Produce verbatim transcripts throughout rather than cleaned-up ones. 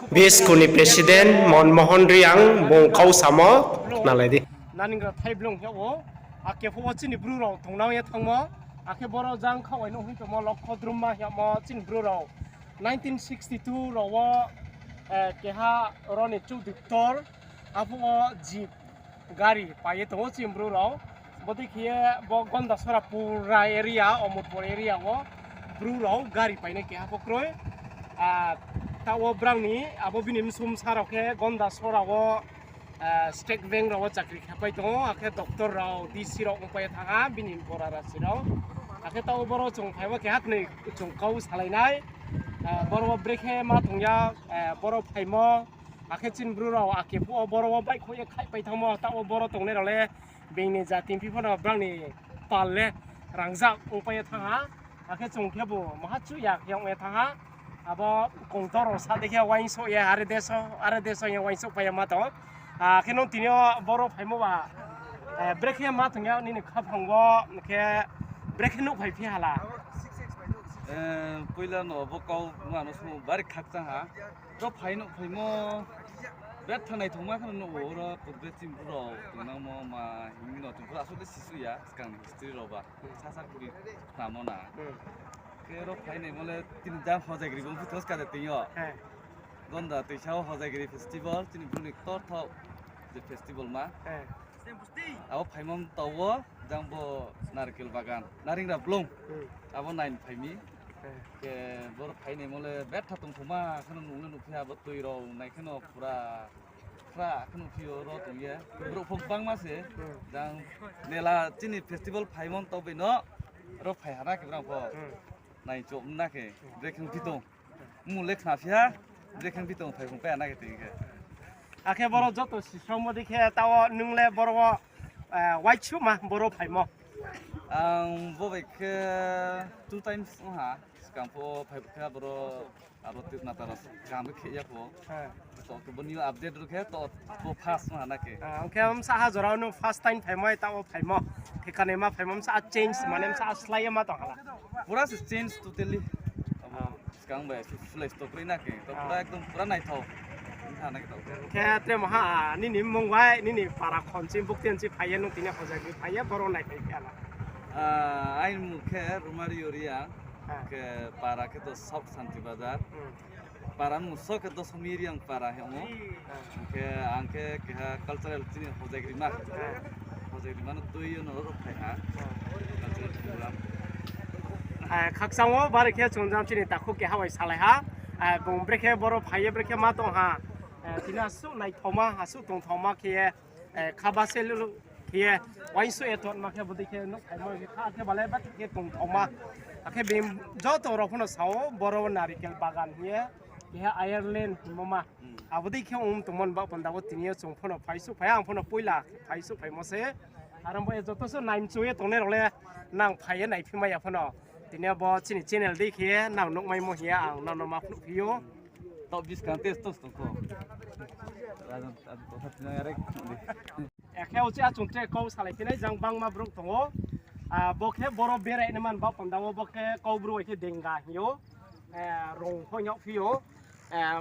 B S K ni president Monmohan Reang bung kau samo khnalai di. Naningra thaiblung hing ou, ake phuh wo chini Bru rao tongnang ye thanngmo, akhe boro jang khaoh ai nuh hing tongmo Lokho Drumma hingmo chini Bru rao nineteen sixty two rao wo, eh, keha oro ni chudiktor, aphuh wo jeep gari pai ye tong ou chini Bru rao. Bodei khe ye bo Gondasora pura area, Omorpur area wo Bru rao gari painai keha pho kroi. Ah, taoh wo brang ni abo bini msumsa rao khe Gondasora wo, ah, State Bank rao wo chakri khe pai tong ou, akhe doctor rao, D C rao ongpai ye thanng ha, bini bora rasi rao. Akhe taoh wo boro chung phaimo keha knoi chung kau salai nai. Ah, boro wo brekhe ma tong ya, ah, boro phaimo, akhe chini Bru rao ake phuh wo boro wo baihkhouh ye khaihpai thanngmo, taoh wo boro tongnai rao le being ni jati phi pho no brang ni pal le rangzag ongpai ye thanng ha. Akhe chung khebu maha chuh ya khe ong ye thanng ha. Abo kongtor rao sa dei khe uaingsouh ye, are deso, are deso ye uaingsouh pai ye ma tong. Akhe nung tini yo boro phaimo ba, eh, brekhe ma tong ya nini khaphang wo, khe brekhe nuh phai phi hala? Eh, poila no bo kau ma no sung bari khakchang ha. Ro phai nuh phaimo, betha naithoma khe no nuh ou, oro purbe chini Bru rao tongnangmo ma hing no chung pho asuh le sisuh ya, skang ni history rao ba, sasa kri khnamo na. Khe ro phai naimo le tini jang Hojagiri bung phi thos ka de tini yo. Gonda toisa wo Hojagiri festival, chini Bru ni ktorthaoh je festival ma. Abo phaimo mtao wo jang bo Narikel Bagan, Naringra Blung, abo nai ni phai mi. Khe boro phai naimo le betha tongthoma khe no nung le nuhphi ha, abo toi rao nai khe no pura khra khe nuhphi yo ro tong ye. Brouh pho gbangma se, jang mela chini festival phaimo mtao bai no ro phai ha na khe brang pho. Nai choh na khe, brekhe phi tong. Mung le khna phi ha, brekhe phi tong phai phung pai ha na khe tong khe. Akhe boro joto sisramo dei khe taoh nung le boro wo, eh, waisuma boro phaimo? Ang bo bai khe two times ong ha, skang pho phai khe boro aro Tripura rao kaham khe ya pho. To, to bo new update ro khe to bo first ong ha na khe. Ah, ong khe bsa ha jora no first time phaimo, taoh wo phaimo. Thekanaima phaimo bsa change, mane bsa slái ye ma tong hala? Pura se change totally. Skang bai sulai stock ri na khe, to pura ekdom pura naithao. Ong ha na khe to. Khe tre maha, nini mmung bai, nini para khon si, bukti si phai ye, nung tini Hojagiri phai ye, boro naiphai khe hala? Ah, aini mmung khe Rumario Reang, khe para khe to South Santi Bazar. Para mmung so khe Dosomi Reang para hingmo. Khe ang khe keha cultural chini Hojagrima. Hojagrima no tui yo no ro phai ha. Cultural program. Ah, khakchang wo bari khe chung jang chini takhu keha bai salai ha. Ah, bung brekhe boro phai ye brekhe ma tong ha. Ah, tini asuh naithaoma, asuh tongthaoma khe ye, eh, kha ba se lulu khe ye, uaingsouh ye tongma khe bodei khe nuh phaimo khe kha khe bale ba khe tongthaoma. Akhe bini joto rao pho no sa ou, boro Narikel Bagan hing ye, keha Ireland hingmo ma. Abo dei khe ong tongmo ni baoh panda wo tini yo chung pho no phaisouh phai, ang pho no poila phaisouh phaimo se. Aro bo ye joto suh naimchu ye tongnai rao le nang phai ye naiphi mai ya pho no. Tini yo bo chini channel dei khe nang nuhmaimo hing ye ang nang no ma phnuh phi ou. Taoh buskang test tong kho. Rajan, abo kotha tini yo are. Akhe uchih achung tre kau salai phi nai jang bangma brouh tong ou. Ah, bo khe boro berai naima ni baoh panda wo bo khe Kaubru bai khe Denga hing ou. Eh, rong pho yag phi ou. Eh,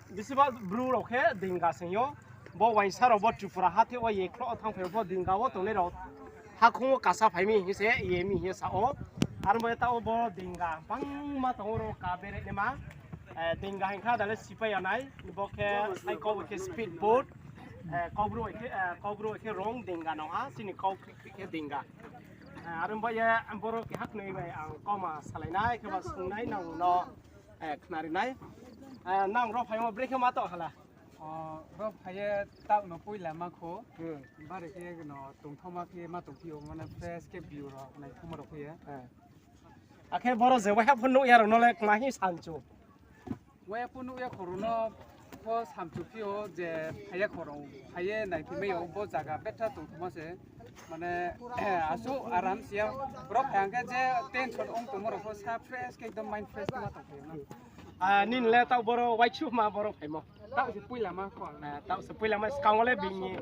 bisiba Bru rao khe Denga se hing ou. Bo uaingsa rao bo Tripura hatheh wo ye khloh thanngphai ou pho Denga wo tongnai rao hakhong wo kasa phai mi hing se ye mi hing ye sa ou. Aro bo ye taoh wo bo Denga bangma tong ou ro ka berai naima. Eh, Denga hing kha da le sipai ya nai. Bo khe sai kau bai khe speed boat. Eh, Kaubru bai khe, eh, Kaubru bai khe rong Denga no ha, chini kau khe Denga. Eh, aro bo ye boro keha knoi bai ang kauma salai nai, khe ba sung nai nang no, eh, khnari nai. Eh, nang ro phaimo brekhe ma tong hala? O, ro phai ye taoh no poila ma kho. Bari khe no tongthaoma khe ma tong phi ou, mane fresh khe view rao naithaoma rao khe ye. Akhe boro je waiha pho nuh ya rao no le kma hing sanchu? Waiha pho nuh ya kho rao no pho samchu phi ou je phai ya kho rao, phai ye naiphi mai ou bo zaga betha tongthaoma se. Mane, asuh aram si ya, boro phai ang khe je tension ong tongmo rao pho sa fresh khe ekdom mind fresh ma tong phai ou na. Nini le taoh boro waichu ma boro phaimo? Taoh se poila ma, skang wo le bini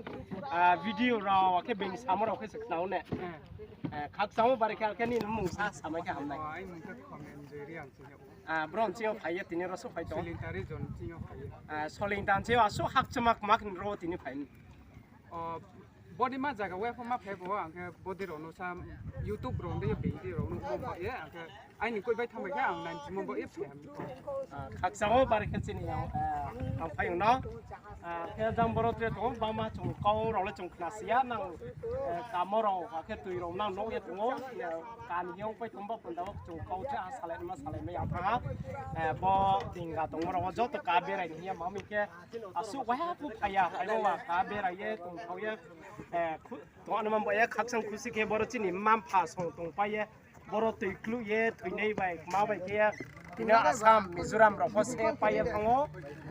video rao khe bini samo rao khe se khna ou ne. Khakchang wo bari khe, akhe nini mmung sa samai khe hamnai. Bro nching yo phai ye tini ro souhphai tong. Solingta nching yo asuh hakchama kma khe ro tini phai. Bodei ma zaga wo pho ma phai bo, ang khe bodei rao no sa YouTube rao de ye bini rao no bo ba ye, ang khe aini koi bai thanng bai khe ang nai chimo bo ye phai. Khakchang wo bari khe chini ang phai no. Khe jang boro tre tong ou, bangma chung kau rao le chung khna si ya, nang kamo rao akhe tui rao nang nouh ye tong ou. Kani yong pai tong ba panda wo chung kau tre ha salai ma salai mai ya thanng ha. Bo dinga tongmo rao wo joto ka berai ni hing ye ma mi khe asuh waiha phu phai ya, phai no wa ka berai ye tongthao ye. Tong ano man bo ye khakchang khusi khe boro chini mma-mpha song tongpai ye, boro tui kluh ye thoinai bai kma bai khe ye, tini Assam, Mizoram rao pho se pai ye thanng ou.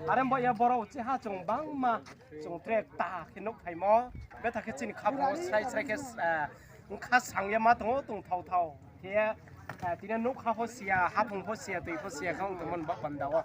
Are bo ye boro uchih ha chung bangma chung tre kta khe nuhphaimo. Betha khe chini khaphang wo srai srai khe bkha sang ye ma tong ou, tongthao thao khe ye. Tini nougkha pho si ya, haphung pho si ya, tui pho si ya khe ong tongmo ni baoh panda wo.